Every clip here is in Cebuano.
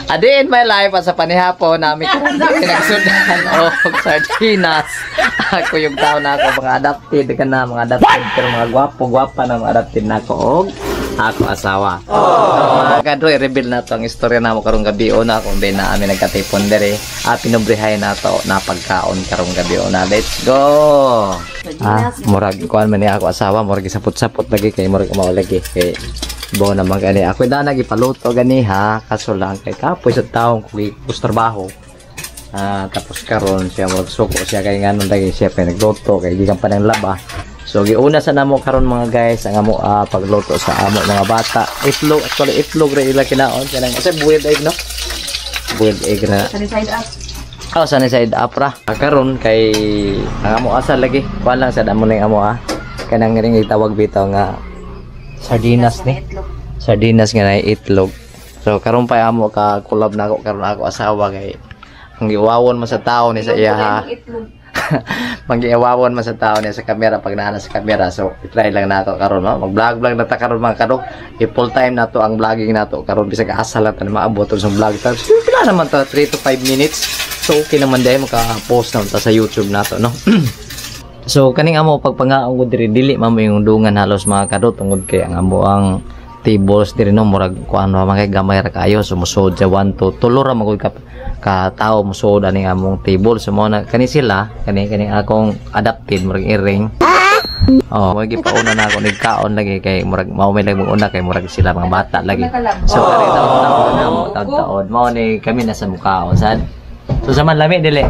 A day in my life sa panihapon nami karon nagsudan og sardinas. Ako yung tao na ako mga adopted ka na mga adopted pero mga gwapo gwapa na mga adopted na ako og ako asawa. So, mga kadro, i-reveal na to ang istorya namo karong gabi una kung di na ami nagkatipon dere. Ah, pinobrehay na to na pagkaon karong gabi una. Let's go. Ah, murag kuan man ni ako asawa, murag gisapot-sapot lagi kay murag mao lagi kay bo naman gani. Ako na nagipaluto gani ha, kaso lang kay kapoy sa taong kung trabaho. Ah, tapos karon siya murag suko siya kay nganon lagi siya pa nagluto kay gikan pa ng laba. So giuna sa namo karon mga guys ang amo pagluto sa amo mga bata. Itlog, actually itlog ra ila kinaon kanang kasi boiled egg no. Boiled egg na. Sunny side up. Oh, sunny side up ra. Karon kay ang amo asa lagi. Kuan lang sa amo ning amo ah. Kanang ring itawag bitaw nga sardinas ni. Sardinas nga na itlog. So karon pa amo ka collab na ako karon ako asawa kay ang giwawon man sa tao ni sa iya ha. Mangiawawon man sa tao niya sa kamera pag naa na sa kamera. So i-try lang nato karon no. Mag-vlog-vlog na ta karon mga kadok. I-full time nato ang vlogging nato karon bisag asa lang ta maabot sa vlog. Tapos pila naman ta 3 to 5 minutes. So okay naman dahil maka-post naman ta sa YouTube nato no. So kaning amo pagpangaon ko diri dili man mo yung dungan halos mga kadok tungod kay ang amo ang tables diri no murag kuan ra man kay gamay ra kayo sumusod sa 1 2 tulo ra magud ka tao musod ani among table. So mo na kani sila kani kani akong adopted murag iring. Oh, mo gipauna na ako nigkaon lagi kay murag mao may lang una kay murag sila mga bata lagi. So kani taon-taon na mo taon-taon mao ni kami nasa mukaon sad. So sa man lami dili.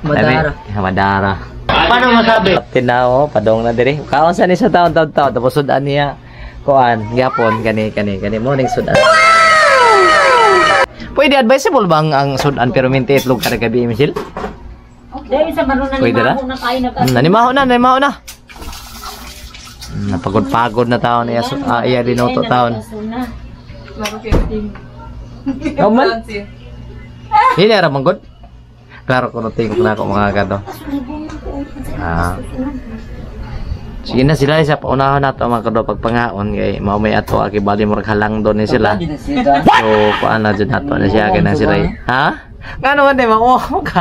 Madara. Madara. Paano masabi? Tinaw, padong na diri. Kaon sa ni sa taon taon taon tapos sudan niya kuan gyapon kani kani kani mo ning sudan. Pwede advisable ba ang sudan pero minti itlog kada gabi Michelle? Dahil sa maroon Pwede ra? na na kayo nag Nanimaho na, nanimaho na. Napagod-pagod na taon niya iya dinuto taon. Laro 15. Oh man. Hili ra man gud. Klaro ko no tingok na ako mga kado. Ah. Sige na sila sa paunahan nato mga kado pagpangaon kay mao may ato aki bali murag halang doon ni sila. So kuan na jud nato na siya kay na sila. Ha? Ngano man di mo ka.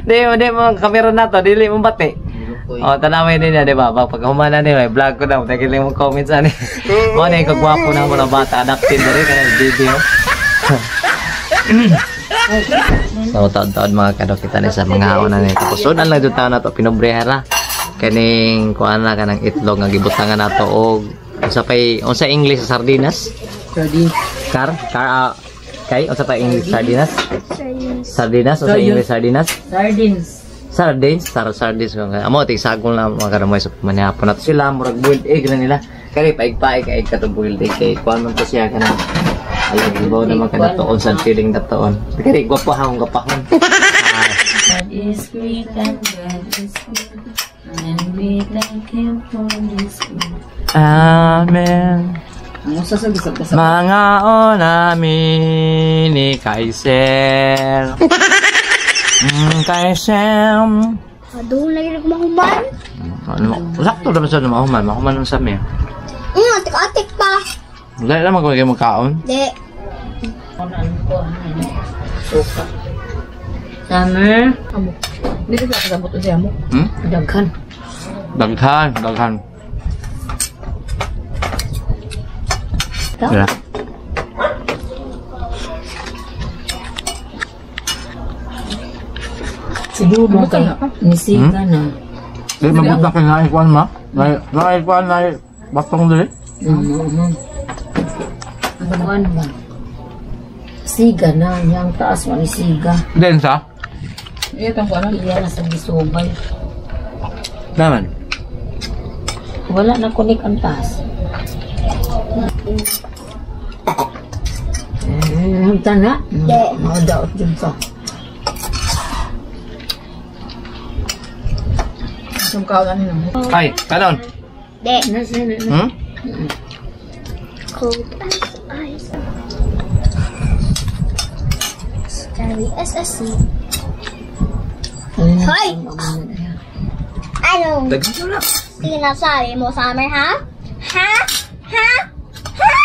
Di mo kamera nato dili mo bati. Oh, tanawin niya di ba? Pag humana ni may vlog ko na, tagil mo comments ani. Mo na ko gwapo na mo na bata adapted diri kanang video. So taon-taon mga kado kita ni sa mga una ni. Tapos sudan lang jud taon nato pinobreha ra. Kaning kuan na kanang itlog nga gibutangan nato og unsa pay unsa English sa sardinas? Sardines. Kar kar kay unsa pa English sardinas? Sardinas unsa English sardinas? Sardines. Sardines, sardines mga amo tig sagol na mga karamoy sa manihapon nato sila murag boiled egg na nila. Kani paig-paig egg kato boiled egg kay kuan man to siya kanang alam ibaw naman ka natoon sa feeling natoon. Kani gwapo ha kung gapahon. God is great and God is good. And we thank Him for this good. Amen. Ano sa sa sa Mga namin ni Kaiser. Kaiser. Adong lagi na kumahuman. Ano, sakto naman sa mahuman. Mahuman sa mi. Atik-atik pa. Wala lang magwagay magkaon. Di. Summer. Amo. Dili sa kasabot siya mo. Hmm? Daghan. Daghan, daghan. Wala. Siguro ka. Nisiga na. Di mabuta kay naikuan ma. Naikuan na batong dili. Ano ba? Siga na. Yang taas mo ni siga. Den sa? Iya tang kuan. Iya na sa gisubay. Naman. Wala na kunik ang taas. Tana. Madaot dyan sa. Isang kaon ani namo. Ay, kanon. Di. Hmm? Cold as ice. Scary as a sea. Hoy! Ano? Daghan na. Sinasabi mo, Summer, ha? Ha? Ha? Ha?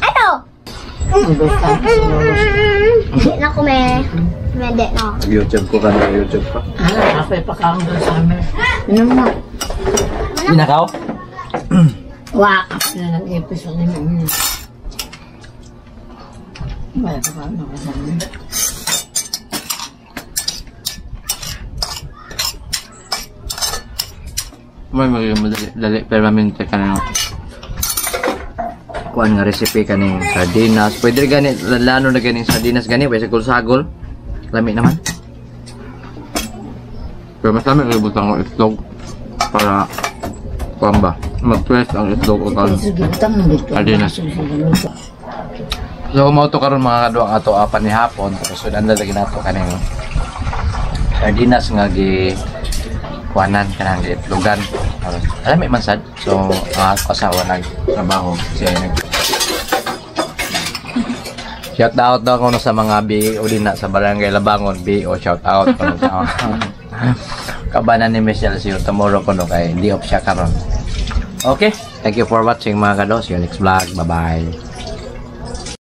Ano? Di na ko me. Mende na. YouTube ko kami, YouTube ko. Ah, ako ipakaon doon sa amin. Inom mo. Inakaw? Wa, ako na nag-episode ni Mimi. Wala pa ako sa amin. May magiging madali, dali, permanente ka na. Kuan nga recipe kaning sardinas. Pwede rin gani, lano na ganing sardinas gani, pwede sagol-sagol. Lami naman. Pero mas lami ibutang ko itlog para kuan ba, mag-twist ang itlog o kan. Sige, butang mo dito. Sardinas. So mao to karon, mga kadwa, ang ato apan ni hapon, tapos sudan na lagi nato kaning sardinas nga gi kuanan kanang gi itlogan. Alam man sad. So ang ako asawa nagtrabaho, siya nag. Shout out daw kuno sa mga BO din na sa Barangay Labangon, BO, shout out kuno sa kabanan ni Michelle. See you tomorrow kuno kay di off siya karon. Okay, thank you for watching, mga kado. See you next vlog. Bye-bye.